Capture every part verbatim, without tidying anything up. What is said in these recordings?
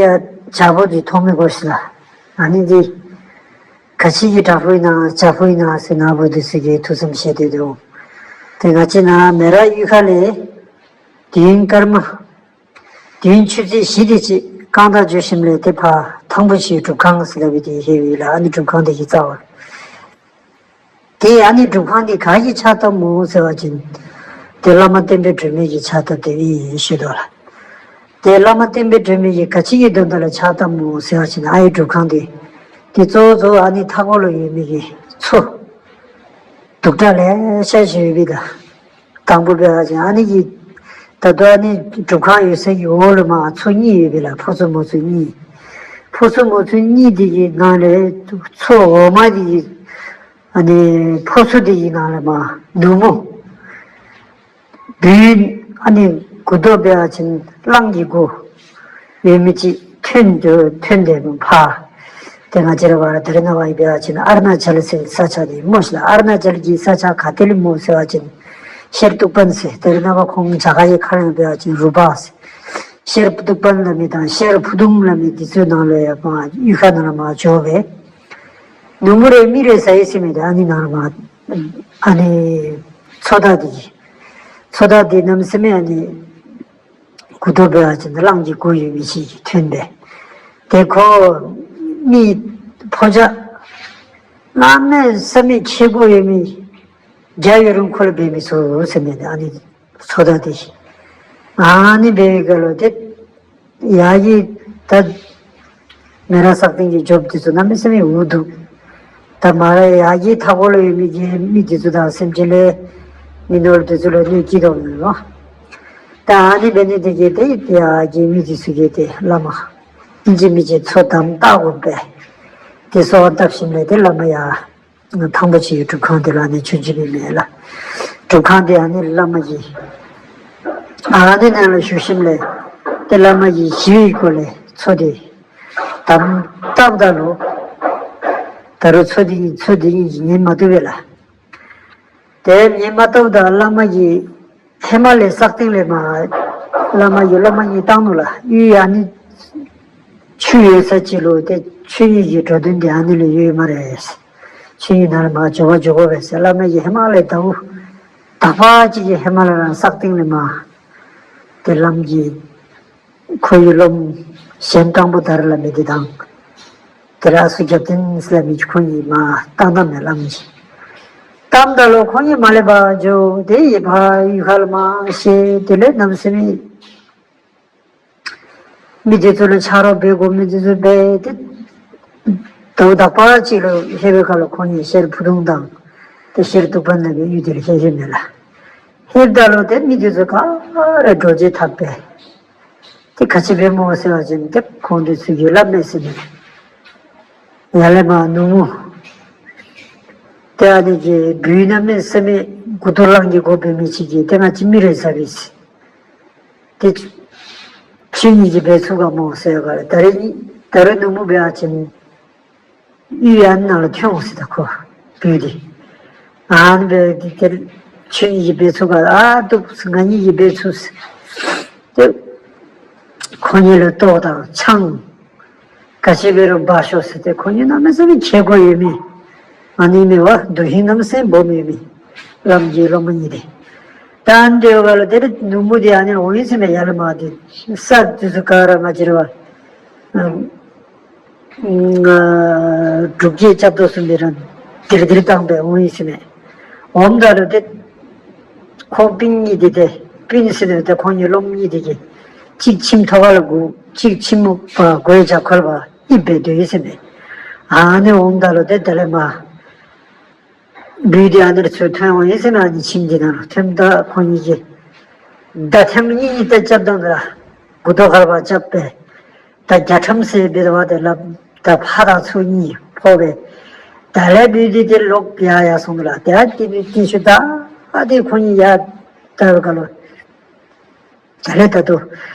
ཡ་བྱག་ཕུག་འདི་མཐོང་མི་དགོ་ཤི་ལགས། ཨ་ནི་འདི་ག་ཅི་གི་བྲག་ཕུག་ཨིན་ན་བྱག་ཕུག་ཨིན་ན་ཟེར་ནཱ་བུ་འདི་ཚུ་གིས་ཐུགས་བསམ་བཞེས་ཏེ་འདུག། ཏེ་ང་བཅས་ནཱ་མེ་རག་གཡུས་ཁ་ལས་དུས་ཡུན་སྐར་མ་དུས་ཡུན་ཆུ་ཚོད་བཞི་དེ་ཅིག་རྐང་ཐང་འགྱོ་ཞིནམ་ལས་ཏེ་ཕར་ཐང་པོ་ཆེའི་སྒྲུབ་ཁང་ཟེར་སླབ་ཨིན། ཏེ་ཧེ་བའི་ལགས། ཨ་ནི་སྒྲུབ་ཁང་འདི་གི་རྩ་བར་ཏེ་ཨ་ནི་སྒྲུབ་ཁང་འདི་ག་གིས་ཕྱག་བཏབ་སྨོ་ཟེར་བ་ཅིན་ཏེ་བླ་མ་བསྟན་པའི་སྒྲོན་མེ་གིས་ཕྱག་བཏབ་སྟེ་ཨིན་ཞུ་དོ་ལགས། ཏེ་བླ་མ་བསྟན་པའི་སྒྲོན་མེ་གིས་ག་ཅི་གི་དོན་དག་ལུ་ཕྱག་བཏབ་སྨོ་ཟེར་བ་ཅིན་ཨ་ནི་སྒྲུབ་ཁང་འདི་ཏེ་གཙོ་བོ་གཙོ་བོ་ཨ་ནི་མཐའ་འཁོར་ལུ་ཡོད་མི་གི་མཚོ་དུག་དྲགས་ལེ་ཤ་ཅིག་ཡོད་པས་ད། དང་པོ་འབད་བ་ཅིན་ཨ་ནི་གི་ད་ལྟོ་ཨ་ནི་སྒྲུབ་ཁང་ཡོད་ས་གི་འོག་ལུ་མར་མཚོ་གཉིས་ཡོད་པས་ལགས། ཕོ་མཚོ་མོ་མཚོ་གཉིས། ཕོ་མཚོ་མོ་མཚོ་གཉིས་འདི་གི་ནང་ལས་མཚོ་འོག་མ་འདི་གི་ཨ་ནི་ཕོ་མཚོ་འདི་གི་ནང་ལས་མར་ནུབ་མོ་སྦུལ་ཨ་ནི་མགུ་ཏོ་འབད་བ་ཅིན་གླང་གི་མགུ་ཡོད་མི་ཅིག་ཐོན་ཏེ་ཐོན་ཏེ་ཕར་ཏེ་ང་བཅས་ར་བར་ད་རེས་ནངས་པ་འབད་བ་ཅིན་ཨ་རུ་ན་ཅལ་ཟེར་ས་ཆ་འདི་སྨོ་ཤི་ལགས། ཨ་རུ་ན་ཅལ་གྱི་ས་ཆ་ག་ཏེ་ལས་སྨོ་ཟེར་བ་ཅིན་ཤར་གདུགས་པན་ཟེར། ད་རེས་ནངས་པ་ཁོང་རྒྱ་གར་གྱི་ཁ་ལས་འབད་བ་ཅིན་རུ་པ་ཟེར། ཤར་གདུགས་པན་སླབ་མི་དང་ཤར་ཕུ་ཐུང་སླབ་མི་འདི་ཚུ་ནང་ལུ་ཡང་མར་གཡུས་ཁ་ནང་ལུ་མར་འགྱོ་སྦེ་ནུབ་མོ་རེ་མི་རེ་ཟ་ཡི་ཟེར་མི་འདི་ཨ་ནི་ནང་ལུ་མར་ཨ་ནི་མཚོ་དར་འདི་གི་མཚོ་དར་འདི་གནམ་མེད་ས་མེད་ཨ་ནི་མགུ་ཏོ་འབད་བ་ཅིན་གླང་གི་མགུ་ཡོད་མི་ཅིག་གིས་ཐོན་སྦེ་ཏེ་ཁོ་མི་ཕོ་རྒྱས་གནམ་མེད་ས་མེད་ཆེ་དགུ་ཡོད་མི་བརྒྱ་ཡོད་རུང་ཁོ་ལུ་འབད་མི་ཚུགས་ཟེར་མི་འདི་ཨ་ནི་མཚོ་དར་འདི་གིས་ཨ་ནི་འབད་བའི་སྐབས་ལུ་ཏེ་ཡར་གྱི་ད་མེ་རག་སག་སྟེང་གི་འགྱོཝ་འདི་ཚུ་གནམ་མེད་ས་མེད་འུ་སྡུག། ད་མར་ཡར་གྱི་མཐའ་འཁོར་ལུ་ཡོད་མི་གི་མི་འདི་ཚུ་དང་སེམས་ཅན་ལས་མི་ནོར་འདི་ཚུ་ལུ་གནོད་སྐྱེལ་དོ་མེན་ལོ། ད་ཨ་ནི་འབད་ནི་འདི་གིས་ཏེ་ཡར་གྱི་མི་འདི་ཚུ་གིས་ཏེ་བླ་མ་ཨིན་ཅི་མིན་ཅི་ཚོགས་དམ་བཏགས་དགོ་པས། ཏེ་ཚོགས་བཏགས་ཞིནམ་ལས་ཏེ་བླ་མ་ཡར་ཐང་པོ་ཆེའི་སྒྲུབ་ཁང་འདི་ལུ་ཨ་ནི་བྱོན་བྱོནམ་ཨིན་མས་ལགས། སྒྲུབ་ཁང་འདི་ཨ་ནི་བླ་མ་གི་ཨ་ནི་ནང་ལུ་བཞུགས་ཞིནམ་ལས་ཏེ་བླ་མ་གི་ཞི་བའི་སྒོ་ལས་མཚོ་འདི་དམ་བཏགསཔ་ད་ལུ་ད་རུང་མཚོ་འདི་གི་མཚོ་འདི་གི་ཉེན་མ་བཏུབ་པས་ལགས། ཏེ་ཉེན་མ་བཏུབ་ད་བླ་མ་གིས་ཧེ་མ་ལས་སག་སྟེང་ལས་མར་བླ་མ་གིས་སློབ་མ་གཉིས་བཏང་ནུག་ལགས། གཡུས་ཨ་ནི་ཆུ་ཡོད་ས་ཅིག་ལུ་ཏེ་ཆོས་ཉིད་ཀྱི་འགྲོ་དོན་འདི་ཨ་ནི་ལུ་ཡོད་སྨ་རེ། ཆོས་ཉིད་ནང་ལུ་མར་འགྱོ་བ་འགྱོ་དགོ་པས་ཟེར་བླ་མ་གིས་ཧེ་མ་ལས་ཟླཝ་དག་པ་ཅིག་གི་ཧེ་མ་ལས་ར་སག་སྟེང་ལས་མར་ཏེ་བླམ་གིས་ཁོ་གི་སློབམ་གཞན་སྤྲང་པོ་དར་སླབ་མི་འདི་དང་ཏེ་ར་ཨ་ཚོགས་རྒྱབ་རྟེན་ཟེར་སླབ་མི་ཁོང་གཉིས་མར་བཏངམ་མས་བླམ་གིས། བཏངམ་ད་ལུ་ཁོང་གཉིས་མར་ལས་ཕར་འགྱོ་སྟེ་ཡར་ཕར་གཡུས་ཁ་ལུ་མར་བཤལ། དེ་ལས་གནམ་མེད་ས་མེད་མི་འདི་ཚུ་ལུ་ཆ་རོགས་འབད་དགོ་མི་འདི་ཚུ་འབད་དེ་ཟླཝ་དག་པ་ཅིག་ལུ་ལྷོད་པའི་ཁར་ལུ་ཁོང་གཉིས་ཤར་ཕུ་ཐུང་དང་ཏེ་ཤར་གདུགས་པན་ནང་གི་གཡུས་འདི་ལུ་ལྷོད་ལྷོདཔ་མས་ལགས། ལྷོདཔ་ད་ལུ་ཏེ་མི་འདི་ཚུ་ག་ར་འདྲོག་བྱེལ་འཐབ་སྦེ་ཏེ་ག་ཅི་འབད་སྨོ་ཟེར་བ་ཅིན་ཏེ་ཁོང་འདི་ཚུ་གིས་སླབ་མས་ཟེར་ནི། ཡར་ལས་མར་ནུབ་མོ་ཏེ་ཨ་ནི་གི་སྦུལ་གནམ་མེད་ས་མེད་མགུ་ཏོ་གླང་གི་མགུ་འབད་མི་ཅིག་གིས་ཏེ་ང་བཅས་མི་རེ་ཟ་བས་ཟེར། ཏེ་ཁྱོད་གཉིས་ཀྱིས་འབད་ཚུགས་ག་སྨོ་ཟེར་བའི་སྐབས་ལུ་ད་རེས་ད་རེས་ནུབ་མོ་འབད་བ་ཅིན་གཡུས་ཨ་ནཱ་ལུ་ཐོན་འོང་ཟེར་ད་ཁོ་སྦུལ་འདི། ཨ་ནི་འབད་དེ་ཁྱོད་གཉིས་ཀྱིས་འབད་ཚུགས་ག། ཨ་བཏུབ་ཟེར། ང་གཉིས་ཀྱིས་འབད་ཚུགས་ཟེར། ཏེ་ཁོང་གཉིས་ལུ་ལྟོ་དང་ཆང་ག་ཅི་འབད་རུང་འབག་ཤོག་ཟེར། ཏེ་ཁོང་གཉིས་གནམ་མེད་ས་མེད་ཁེ་གོ་ཡོད་མི་ཨ་ནི་མི་བ་དོ་ཧིང་གནམ་མེད་ས་མེད་སྦོམ་ཡོད་མི་བླམ་གྱི་སློབ་མ་གཉིས་འདི། ད་ཨ་ནི་འབདཝ་ལས་ཏེ་ནུབ་མོ་འདི་ཨ་ནི་འོང་ཡི་ཟེར་མས། ཡར་ལས་མར་འདི་ས་འདི་ཚུ་ག་ར་ང་བཅས་ར་བ་ཨམ་ཨ་འབྲུག་རྒྱལ་སྐྱབས་མདོག་གསུམ་འདི་ར་དིར་དིར་བཏང་སྦེ་འོང་ཡི་ཟེར་མས། འོངམ་ད་ལུ་ཏེ་ཁོང་སྤུན་གཉིས་འདི་ཏེ་སྤུན་ཟེར་ནི་ཏེ་ཁོང་གཉིས་སློབ་མ་གཉིས་འདི་གིས་གཅིག་ཁྱིམ་ཐོག་ཁ་ལུ་སྒུག། གཅིག་ཁྱིམ་ཕར་སྒོའི་རྒྱབ་ཁར་ལུ་ཕར་ཨིབ་སྦེ་སྡོད་ཡི་ཟེར་མས། ཨ་ནི་འོངམ་ད་ལུ་ཏེ་དེ་ལས་མར་སྦུལ་འདི་ཨ་ནི་ཚུར་ཐོན་འོང་ཡི་ཟེར་མས། ཨ་ནི་ཁྱིམ་འདི་ནང་ལུ་ཐོནམ་ད་ཁོང་གཉིས་ཀྱིས་མདའ་ཐེངས་གཉིས་གཉིས་ཏེ་རྐྱབ་དོ་མས་ལགས། མགུ་ཏོ་ཁར་ཕར་རྐྱབ་སྦེ་མདའ་རྒྱ་ཁྲམ་ཟེར་འབད་དོ་བ་དེ་ལགས། མདའ་ཕར་དང་ཚུར་གཉིས་ཕོག་སྦེ་ད་ལས་སྦུལ་འདི་ཏེ་ལོག་ཡར་ཡར་སོང་ནུག་ལགས། ཏེ་ཨ་ཏེ་ཏེ་ཤུལ་ད་ཨ་ཏེ་ཁོང་གཉིས་ཡར་ལྟ་བའི་སྐབས་ལུ་དེ་ལས་ད་ལྟོ་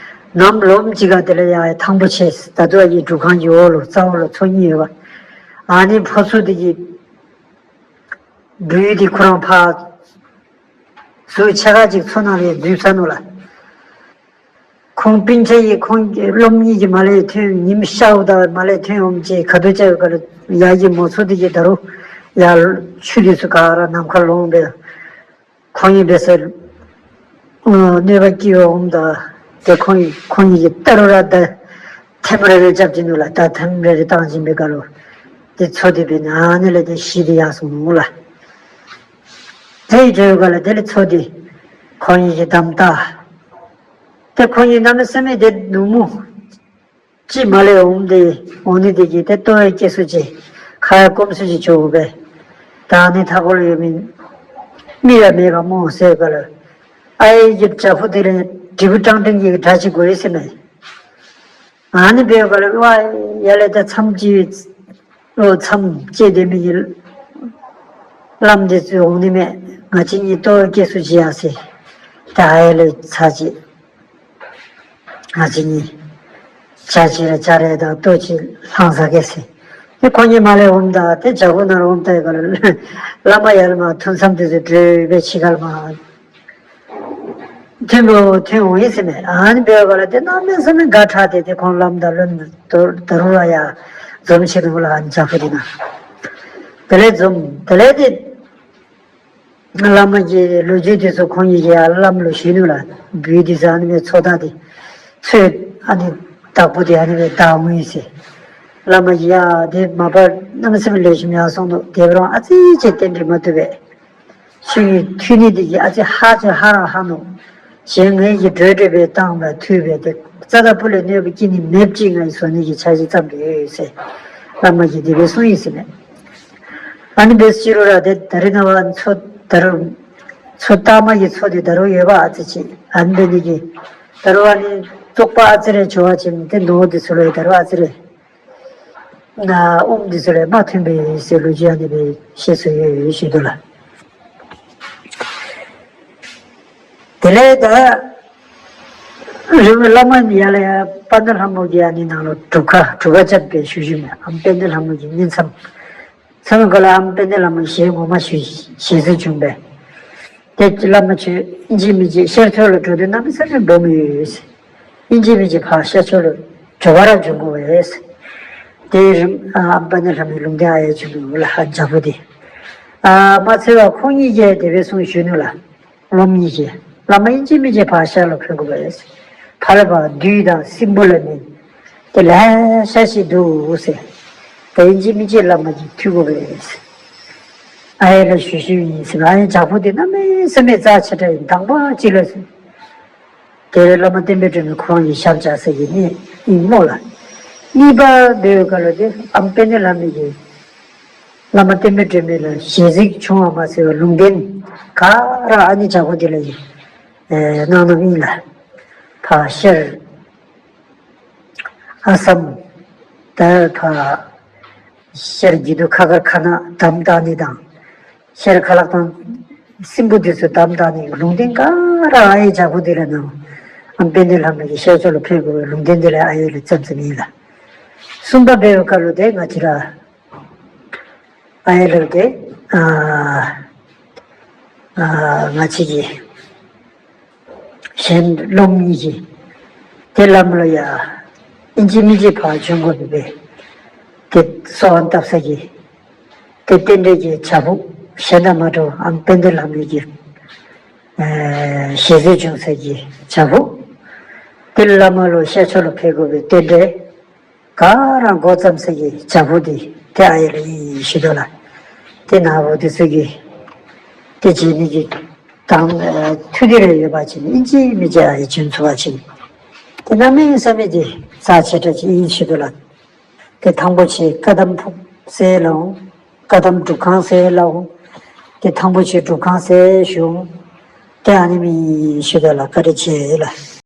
གནམ་ལོགམ་ཅིག་ཁར་དེ་ལས་ཡར་ཐང་པོ་ཆེ་ད་ལྟོ་ཨ་ནི་སྒྲུབ་ཁང་གི་འོག་ལུ་རྩ་བ་ལུ་མཚོ་གཉིས་ཡོད་པ། ཨ་ནི་ཕོ་མཚོ་འདི་གི་སྦུལ་འདི་ཁོ་ར་ཕར་ཟུར་ཕྱེད་ཀ་ཅིག་མཚོ་ནང་ལས་འཛུལ་ཚར་ནུག་ལགས། ཁོང་སྤུན་ཆ་གིས་ཁོང་གི་སློབ་གཉེར་གྱི་མར་ལས་ཐོན་ཉིམ་ཤརཝ་ད་མར་ལས་ཐོན་འོངམ་ཅིག་ཁ་ཐུག་བཅར་བའི་སྐབས་ལུ་ཡར་གྱི་མོ་ཚོ་འདི་གིས་ད་རུང་ཡར་ཆུ་འདི་ཚུ་ག་ར་ནམ་མཁར་ལོང་སྦེ་ཁོང་གིས་འབད་སར་ཨ་གནོད་པ་བཀལ་འོངམ་ད་ཏེ་ཁོང་གིས་ཁོང་གཉིས་ཀྱིས་ད་རུང་ར་ད་ཐེམ་རེ་རེ་རྐྱབ་ཅི་ནུག་ལགས། ད་ཐེམ་རེ་རེ་བཏང་བྱིན་པའི་སྐབས་ལུ་ཏེ་མཚོ་འདི་འབད་ནི་ཨ་ནི་ལས་ཏེ་ཞི་སྟེ་ཡར་སོང་ནུག་ལགས། དེ་ཡི་དོན་ག་ལ་དེ་ལས་མཚོ་འདི་ཁོང་གཉིས་ཀྱིས་དམ་བཏགས། ཏེ་ཁོང་གཉིས་གནམ་མེད་ས་མེད་ཏེ་ནུབ་མོ་ཅིག་མར་ལས་འོངམ་ད་འོང་ནི་དེ་གིས་ཏེ་ལྟོཝ་བཀྱེས་སུ་ཅིག་ཁ་ཡང་སྐོམ་སུ་ཅིག་འགྱོཝ་སྦེ། ད་ཨ་ནི་མཐའ་འཁོར་ལུ་ཡོད་མི་མི་ཡང་མེད་པ་སྨོ་ཟེར་ག་ལ། ཨའི་གི་བྱག་ཕུག་དེ་ལས་དྲིལ་བུ་ཀྲང་ཀྲེང་གི་གྲ་ཅིག་དགོ་ཡི་ཟེར་མས། ཨ་ནི་འབདཝ་ལས་ཝའི་ཡར་ལས་ད་མཚམས་ཅིག་ལུ་མཚམས་བཅད་དེ་མི་གི་བླམ་འདི་ཚུ་འོང་ནི་མས། ང་བཅས་གཉིས་ལྟོཝ་བཀྱེས་སུ་ཅིག་ཡར་སོང་། ད་ཨའི་ལས་ཚར་ཅིག་ང་བཅས་གཉིས་ཇ་ཅིག་ར་ཇ་རེ་དང་ལྟོ་ཅིག་ལྷང་ཟ་གེ་ཟེར། ཏེ་ཁོང་གཉིས་མར་ལས་འོངམ་ད་ཏེ་བྱག་ཕུག་ནང་ལུ་འོངམ་ད་ག་ལ་བླ་མ་ཡར་ལས་མར་ཐུན་མཚམས་འདི་ཚུ་གྲོལ་སྦེ་ཕྱི་ཁར་མར་ཐོན་འོང་ཐོན་འོང་ཡི་ཟེར་མས། ཨ་ནི་འབདཝ་ལས་ཏེ་གནམ་མེད་ས་མེད་དགའ་དྲགས་ཏེ་ཏེ་ཁོང་བླམ་དང་ལོན་ད་ད་རུང་ར་ཡར་འཛོམས་ཅི་ནུག་ལགས། ཨ་ནི་བྱག་ཕུག་འདི་ནང་དེ་ལས་འཛོམས། དེ་ལས་ཏེ་བླ་མ་གི་ལོ་རྒྱུས་འདི་ཚུ་ཁོང་གཉིས་ཀྱིས་ཡར་བླམ་ལུ་ཞུ་ནུག་ལགས། སྦུལ་འདི་ཟ་ནི་མས་མཚོ་དར་འདི་མཚོ་ཨ་ནི་དྭགས་པོ་འདི་ཨ་ནི་སྦེ་བདའ་འོང་ཡི་ཟེར། བླ་མ་གིས་ཡ་ཏེ་མ་པ་གནམ་མེད་ས་མེད་ལེགས་ཤོམ་ཡར་སོང་ནུག། དེ་འབད་རུང་ཨ་ཙི་ཅིག་རྟེན་འབྲེལ་མ་བཏུབ་པས། ཆུ་ཡི་འཐུས་ནི་འདི་གིས་ཨ་ཙི་ཧ་ཅང་ཧ་ར་ཧ་ནུག། གཞན་ངེ་གི་འགྲོས་འགྲོས་སྦེ་བཏང་བ་འཐུས་སྦེ་ཏེ་རྩ་དང་ཕུ་ལས་གནོད་པ་བཀལ་ནི་མེདཔ་ཅིག་ང་གིས་བཟོ་ནི་གི་འཆར་གཞི་བརྩམས་ཏེ་ཡོད་ཟེར་བླ་མ་གིས་དེ་སྦེ་གསུངས་ཡི་ཟེར་མས། ཨ་ནི་འབད་ཅི་རུང་ར་ཏེ་ད་རེས་ནངས་པ་མཚོ་ད་རུང་མཚོ་སྟག་མ་གི་མཚོ་འདི་ད་རུང་ཡོདཔ་ཨ་ཙི་ཅིག། ཨ་ནི་འབད་ནི་གིས་ད་རུང་ཨ་ནི་བཙོག་པ་ཨ་ཙི་རེ་འགྱོ་བ་ཅིན་ཏེ་ནོར་འདི་ཚུ་ལུ་ཡང་ད་རུང་ཨ་ཙི་རེ་ན་ཨུམ་འདི་ཚུ་ལུ་མ་ཐོན་པས་ཟེར་ལོ་རྒྱུས་ཨ་ནི་སྦེ་བཤད་སྲོལ་ཡོད་ཡོད་ཞུ་དོ་ལགས། དེ་ལས་ད་རིམ་བླ་མ་ཡར་ལས་ཡར་དཔལ་ལྡན་ལྷ་མོ་གིས་ཨ་ནི་ནང་ལུ་སྒྲུབ་ཁ་སྒྲུབ་པ་རྐྱབ་སྦེ་ཞུ་ཞུཝ་མས། ཨམ་དཔལ་ལྡན་ལྷ་མོ་གི་བསྙེན་མཚམས་མཚམས་ག་ལ་ཨམ་དཔལ་ལྡན་ལྷ་མོ་ཞལ་ངོ་མ་ཞུ་ཞལ་གཟིགས་བྱུང་སྦེ། ཏེ་བླ་མ་ཁྱོད་ཨིན་ཅི་མིན་ཅི་ཤར་ཕྱོགས་ལུ་འགྱོ་དོ་གནམ་མེད་ས་མེད་སྦོམ་ཡོད་ཟེར། ཨིན་ཅི་མིན་ཅི་ཕར་ཤར་ཕྱོགས་ལུ་འགྱོ་བར་འགྱོ་དགོ་པས་ཟེར། དེ་རིམ་ཨ་ཨམ་དཔལ་ལྡན་ལྷ་མོའི་ལུང་བསྟན་ཨ་ཡར་བྱོན་ནུག་ལགས། ཨ་བྱག་ཕུག་འདི་ཨ་མ་ཚེ་བ་ཁོང་གཉིས་ཀྱིས་དེ་སྦེ་གསུངས་ཞུ་ནུག་ལགས། སློབ་གཉིས་ཀྱིས་བླ་མ་ཨིན་ཅི་མིན་ཅི་ཕར་ཤར་ལུ་ཕེབས་དགོ་པས་ཟེར། ཕར་ལས་ཕར་བདུད་དང་སྲིན་པོ་ལ་མིན་ཏེ་ལེ་ཤ་ཅིག་འདུག་ཟེར། ད་ཨིན་ཅི་མིན་ཅི་བླ་མ་གིས་ཐུག་དགོ་པས་ཟེར། ཨ་ཡར་ལུ་ཞུ་ཞུཝ་ཨིན་ཟེར། ཨ་ཡར་བྱག་ཕུག་འདི་གནམ་མེད་ས་མེད་རྩ་ཆེ་དྲགས་ཨིན། དང་པ་ཅིག་ལུ་ཟེར། དེ་བླ་མ་བསྟན་པའི་སྒྲོན་མེ་ཁོང་གི་ཞབས་བཅགས་ས་གི་གནས་ཨིན་སྨོ་ལགས། གཉིས་པ་འབདཝ་ད་ལུ་ཏེ་ཨམ་དཔལ་ལྡན་ལྷ་མོ་གིས་བླ་མ་བསྟན་པའི་སྒྲོན་མེ་ལུ་ཞལ་གཟིགས་བྱུང་བ་མ་ཚད་པར་ལུང་བསྟན་ག་ར་ཨ་ནི་བྱག་ཕུག་འདི་ལུ་ཡང་ཨེ་གནང་གནངམ་ཨིན་ལགས། ཕར་ཤར་ཨ་སམ་ད་ཕར་ཤར་རྒྱུད་དུ་ཁ་དཀར་ཁ་ནག་དམ་བཏགས་ནི་དང་། ཤར་ཁ་ལག་དང་སྲིན་པོ་འདི་ཚུ་དམ་བཏགས་ནི་ལུང་བསྟན་ག་ར་ཨ་ཡི་བྱག་ཕུག་འདི་ལུ་གནང་། ཨམ་དཔལ་ལྡན་ལྷ་མོ་གིས་ཤར་ཕྱོགས་ལུ་ཕེབས་དགོ་པའི་ལུང་བསྟན་འདི་ལུ་ཨ་ཡི་ལུ་བརྩམས་བརྩམསཔ་ཨིན་ལགས། གསུམ་པ་འབདཝ་ད་ལུ་ཏེ་ང་བཅས་ར་ཨ་ཡི་ལུ་ཏེ་ཨ་ཨ་ང་བཅས་ཀྱི་གཞན་སློབ་གཉིས་ཀྱིས་ཏེ་བླམ་ལུ་ཡང་ཨིན་ཅི་མིན་ཅི་ཕར་བྱོན་དགོ་པས་པས། ཏེ་གསོལ་བ་བཏབ་ས་གི་ཏེ་རྟེན་འབྲེལ་གྱི་བྱག་ཕུག་གཞན་དང་མ་འདྲཝ་ཨམ་དཔལ་ལྡན་ལྷ་མོ་གི་ཨེ་ཞལ་གཟིགས་བྱུང་ས་གི་བྱག་ཕུག། ཏེ་བླ་མ་ལུ་ཤར་ཕྱོགས་ལུ་ཕེབས་དགོ་པའི་རྟེན་འབྲེལ་ག་ར་འགོ་བརྩམས་ས་གི་བྱག་ཕུག་འདི་ཏེ་ཨ་ཡི་ལུ་ཨིན་ཞུ་དོ་ལགས། ཏེ་ནཱ་བུ་འདི་ཚུ་གིས་ཏེ་བྱོན་ནི་གི་དང་ཨེ་མཐུ་འདི་ར་ཡོད་པ་ཅིན་ཨིན་ཅི་མིན་ཅི་ཨ་ཡི་བྱོན་ཚུགས་པ་ཅིན་ཏེ་གནམ་མེད་ས་མེད་ཏེ་རྩ་ཆེ་དྲགས་ཅིག་ཨིན་ཞུ་དོ་ལགས། ཏེ་ཐང་པོ་ཆེ་བཀའ་གདམས་ཕུག་ཟེར་སླབ་འོང་། བཀའ་གདམས་སྒྲུབ་ཁང་ཟེར་སླབ་འོང་། ཏེ་ཐང་པོ་ཆེ་སྒྲུབ་ཁང་ཟེར་ཞུ་འོང་། ཏེ་ཨ་ནི་མི་ཞུ་དོ་ལགས། བཀའ་དྲིན་ཆེ་ལགས།